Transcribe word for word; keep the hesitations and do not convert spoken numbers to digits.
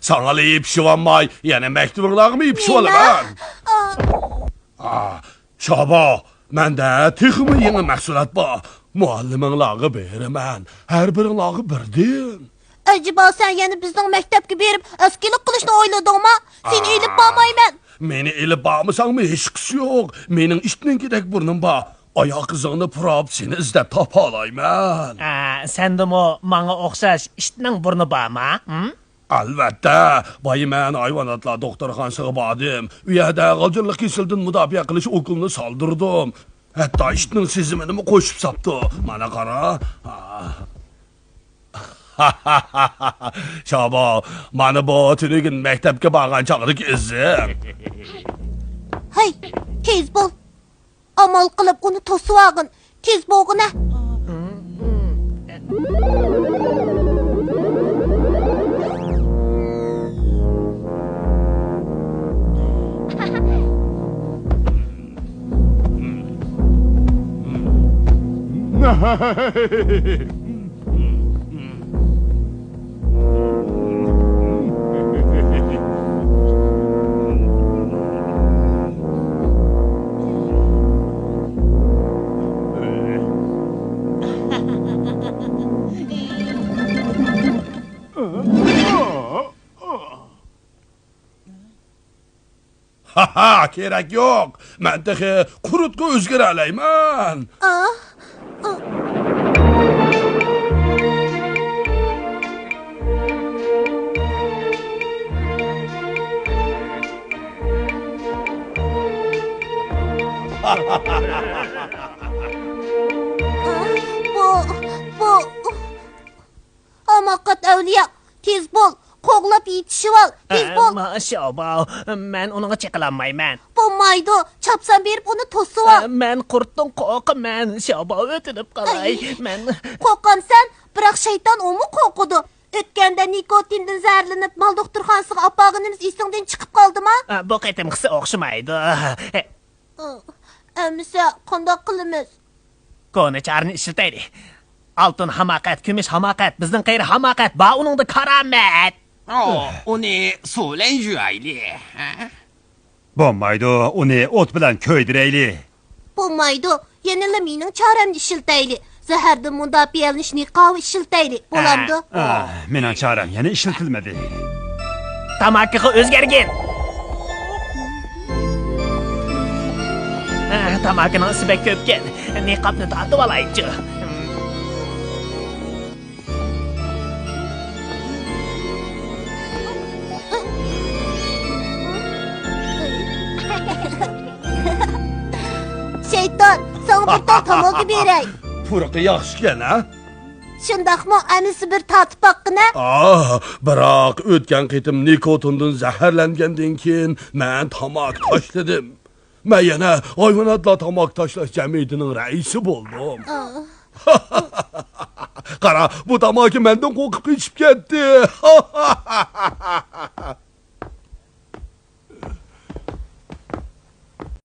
ساڭىلا يېپىشىۋالماي، يەنە مەكتىۋىڭلارغىمۇ يېپىشىۋالىمەن. ئا، شابا، مەندە تېخىمۇ يېڭى مەھسۇلات بار. مۇئەللىمىڭلارغا بېرىمەن. ھەر بىرىڭلارغا بىردىن. ئەجەبا، سەن يەنە بىزنىڭ مەكتەپكە بېرىپ، ئەسكىلىك قىلىشنى ئويلىدىڭما؟ سېنى ئېلىپ بارمايمەن. مېنى ئېلىپ بارمىساڭمۇ ھېچقىسى يوق. مېنىڭ ئىتنىڭكىدەك بۇرنۇم بار. ئاياق ئىزىڭنى پۇراپ، سېنى ئىزدەپ تاپالايمەن. ئە، سەندىمۇ ماڭا ئوخشاش ئىتنىڭ بۇرنى بارما؟ ھىم؟ ئەلۋەتتە، بايا مەن ھايۋاناتلار دوختۇرخانىسىغا باردىم. ئۇ يەردە غالجىرلىق كېسىلىدىن مۇداپىئە قىلىش ئوكۇلىنى سالدۇردۇم. ھەتتا ئىتنىڭ سېزىمىنىمۇ قوشۇپ ساپتۇ. مانا قارا. شابا، مانا بۇ تۈنۈگۈن مەكتەپكە بارغان چاغدىكى ئىزىڭ. ھەي، تېز بول. ئامال قىلىپ ئۇنى توسۇۋالغىن. تېز بولغىنە. ھاھا، كېرەك يوق. مەن تېخى قۇرتقا ئۆزگىرەلەيمەن. ئا، ئا. بۇ، بۇ. ھاماقەت ئەۋلىيا، تېز بول، قوغلاپ يېتىشىۋال، تېز بول. ئە، ما-، شياۋباۋ، مەن ئۇنىڭغا چېقىلالمايمەن. بولمايدۇ، چاپسان بېرىپ ئۇنى توسۇۋال. ئە، مەن قۇرتتىن قورقىمەن، شياۋباۋ ئۆتۈنۈپ قالاي. ئەي، مەن قورقامسەن؟ بىراق شەيتان ئۇمۇ قورقىدۇ. ئۆتكەندە نىكوتىندىن زەھەرلىنىپ مال دوختۇرخانىسىغا ئاپارغىنىمىز ئېسىڭدىن چىقىپ قالدىما؟ ئە، بۇ قېتىمقىسى ئوخشىمايدۇ. ئە، ئەمىسە قانداق قىلىمىز؟ كونا چارىنى ئىشلىتەيلى. ئالتۇن ھاماقەت، كۈمۈش ھاماقەت، بىزنىڭ قېرى ھاماقەت، بار ئۇنىڭدا كارامەت. ئۇنى سۇ بىلەن يۇيايلى. بولمايدۇ، ئۇنى ئوت بىلەن كۆيدۈرەيلى. بولمايدۇ، يەنىلا مېنىڭ چارەمنى ئىشلىتەيلى. زەھەردىن مۇداپىئەلىنىش نىقابى ئىشلىتەيلى. بولامدۇ؟ ئا، مېنىڭ چارەم يەنە ئىشلىتىلمىدى. تاماكىغا ئۆزگەرگىن. ئا، تاماكىنىڭ ئىسى بەك كۆپكەن. نىقابنى تارتىۋالايچۇ. شەيتان، ساڭا بىر تال تاماكا بېرەي. پۇرىقى ياخشىكەن، ھە؟ شۇنداقمۇ؟ ئەمىسە بىر تارتىپ باققىنە. ئاھ، بىراق ئۆتكەن قېتىم نىكوتىندىن زەھەرلەنگەندىن كېيىن مەن تاماكا تاشلىدىم. مەن يەنە ھايۋاناتلار تاماكا تاشلاش جەمئىيىتىنىڭ رەئىسى بولدۇم. ئاھ. قارا، بۇ تاماكا مەندىن قورقۇپ قېچىپ كەتتى.